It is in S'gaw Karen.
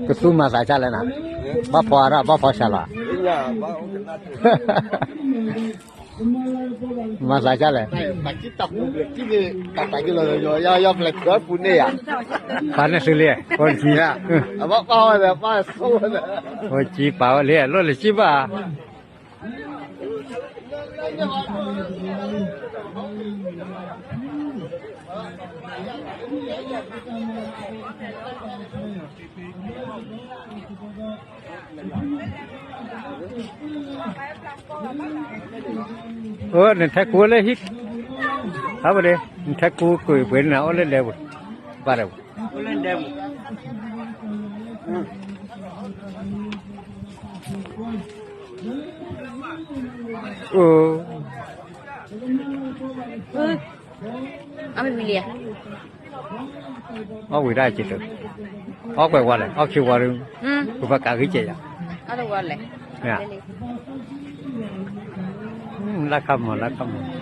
ကသူမၤသးဒ်လဲၣ်နၤ, ဘၣ်ဖီအါထီၣ် ဘၣ်ဖီစှၤလီၤ, မၤသးဒ်လဲၣ်, တၢ်တၢ်ကလီၤ ယီယီဖျဲၣ်ပူၤန့ၣ်ယါ, ပာ်န့ၢ်သုလံ, အဘၣ်ပာ်ဝဲ, ပာ်ဆိဝဲ, အိၣ်ကံပာ်ဝဲလံ အလိၣ်လၢကံဘၣ် အိၣ် နထဲကူလၢဟံၣ်, ဟးပဒ့, နထဲကူကွံာ်ပှ့ၤန့ၣ် အိၣ်လၢဒဲပူၤ, ဘၣ်ဒဲပူၤ, အိၣ် အီၣ်ဝံၤဒၣ်က့ၤသု, အီၣ်ကွဲးဝါလဲၣ်, အီၣ်ခံဝါဒီး, ပဘၣ်ကးဂံၢ်ကဲးယၤ, လၢခါမီၤ လၢခါမီၤ,